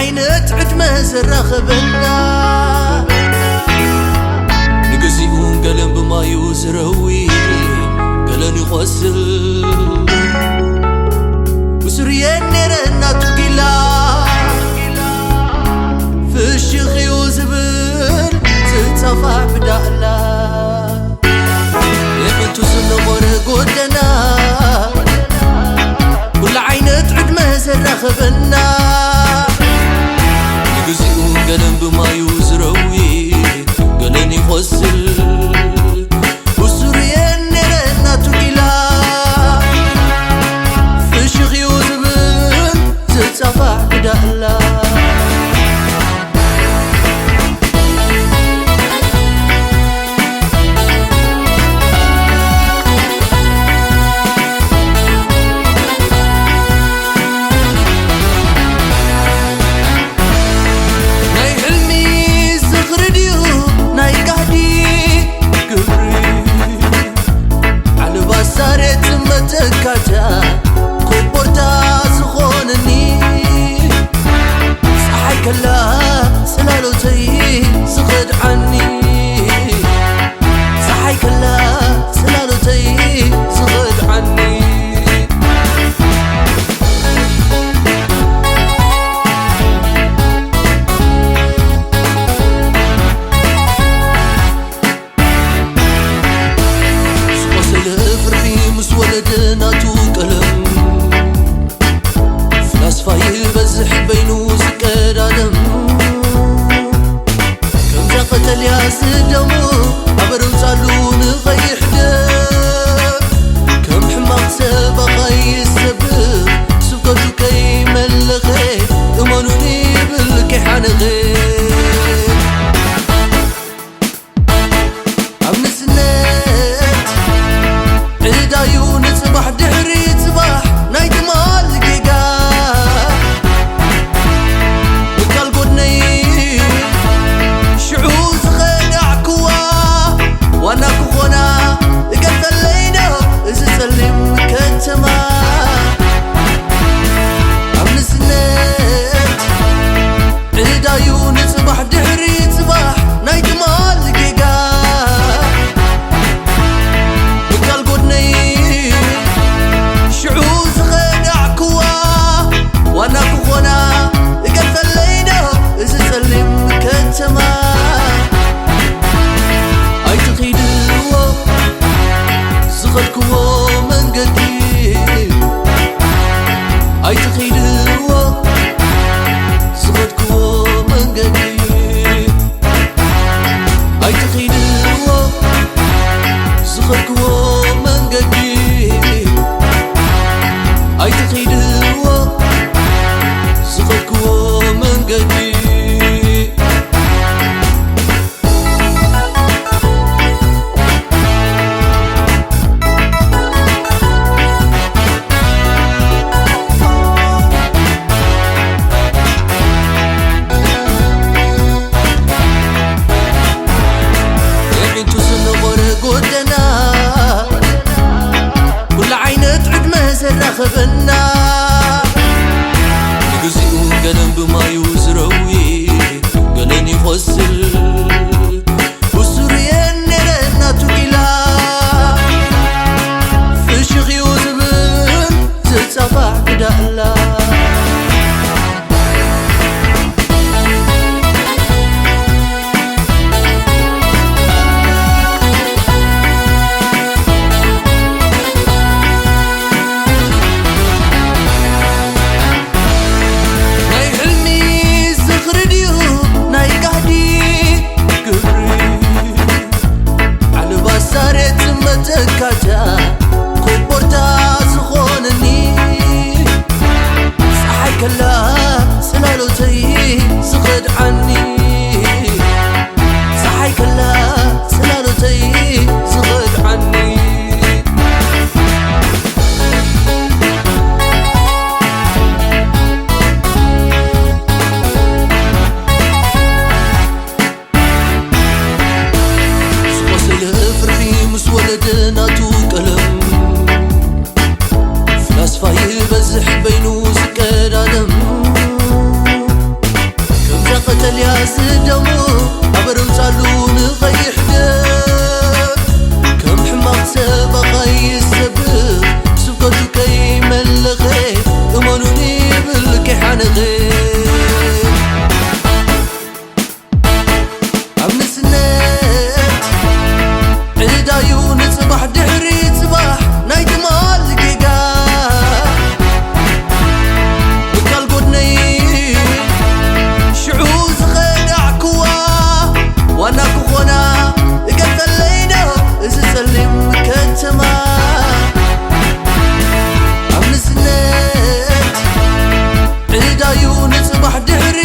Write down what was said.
ዓይነት ዕድመ ዘራኸበና፣ ንግዚኡ ገለን ብማዩ ዝረዊ፣ ገለን ይቖስል። ብስርየን ነይረ እናቱ ጊላ፣ ፍሽኽ እዩ ዝብል ዝጻፋዕ ብዳእላ። የመንቱ ዝነበረ ጎደና፣ ኩሉ ዓይነት ዕድመ ዘራኸበና፣ ንግዚኡ ገለን ብማዩ ዝረዊ፣ ገለን ይቖስል። ብስርየን ነይረ እናቱ ጊላ፣ ፍሽኽ እዩ ዝብል ዝጻፋዕ ብዳእላ። ናይ ሕልሚ ዝኽሪ ድዩ ናይ ጋህዲ ግብሪ? ዓለባ ሳሬት መተካእታ ኮቦርታ ዝኾነኒ፣ ፀሓይ ከላ ጽላሎተይ ዝኸድዓኒ፣ ፀሓይ ከላ ጽላሎተይ ዝኸድዓኒ። ዝቆሰለ ፍርሒ ምስ ወለደ ናቱ ቀለም፣ ፍላስፋ ይበዝሕ በይኑ ዝቀዳደም። ከምዛ ቀጠልያ ዝደሙ ኣበረውጻሉ ንቐይሕ ደም። ከም ሕማቕ ሰብ ኣኻይ ይሰብር፣ ስብከቱ ከይመለኸ፣ እመኑኒ ይብል ከይሓነኸ። ኣብ ንስነት ዕዳዩ ንጽባሕ ድሕሪ ጽባሕ ናይ ትማል ጌጋ። ምካል ጎድነይ ሽዑ ዝኸዳዕክዋ ዋና ክኾና እገጸለይ ዶ እዚ ጸሊም ከተማ። ኣብ ንስነት ዕዳዩ ንጽባሕ ድሕሪ ጽባሕ ናይ ትማል ጌጋ። ምካል ጎድነይ ሽዑ ዝኸዳዕክዋ ዋና ክኾና እገጸለይ ዶ እዚ ጸሊም ከተማ። ኣይትኺድዎ ዝኸድክዎ መንገዲ፣ ኣይትኺድዎ ዝኸድክዎ መንገዲ፣ ኣይትኺድዎ ዝኸድክዎ መንገዲ፣ ኣይትኺድዎ ዝኸድክዎ መንገዲ። የዒንቱ ዝነበረ ጎደና፣ ኩሉ ዓይነት ዕድመ ዘራኸበና፣ ንግዚኡ ገለን ብማዩ ዝረዊ፣ ገለን ይቖስል። ብስርየን ነይረ እናቱ ጊላ፣ ፍሽኽ እዩ ዝብል ዝጻፋዕ ክዳእላ። ናይ ሕልሚ ዝኽሪ ድዩ ናይ ጋህዲ ግብሪ? ዓለባ ሳሬት መተካእታ ኮቦርታ ዝኾነኒ፣ ፀሓይ ከላ ጽላሎተይ ዝኸድዓኒ፣ ፀሓይ ከላ ጽላሎተይ ዝኸድዓኒ። ዝቆሰለ ፍርሒ ምስ ወለደ ናቱ ቀለም፣ ፍላስፋ ይበዝሕ በይኑ ዝቀዳደም። ስደሙ ኣበረውጻሉ ንኸይሕደር ከም ሕማቕ ሰባኻ ይሰብኽ ስብከቱ ከይመለኸ እመኑኒ ይብል ከይሓነኸ ኣብ ንስነት ዕዳዩ ንጽባሕ ድሕሪ ጽባሕ ናይ ትማል ጌጋ ምካል ጎድነይ ሽዑ ዝኸዳዕክዋ ዋና ክኾና እገጸለይዶ እዚ ጸሊም ከተማ ኣብ ንስነት ዕዳዩ ንጽባሕ ድሕሪ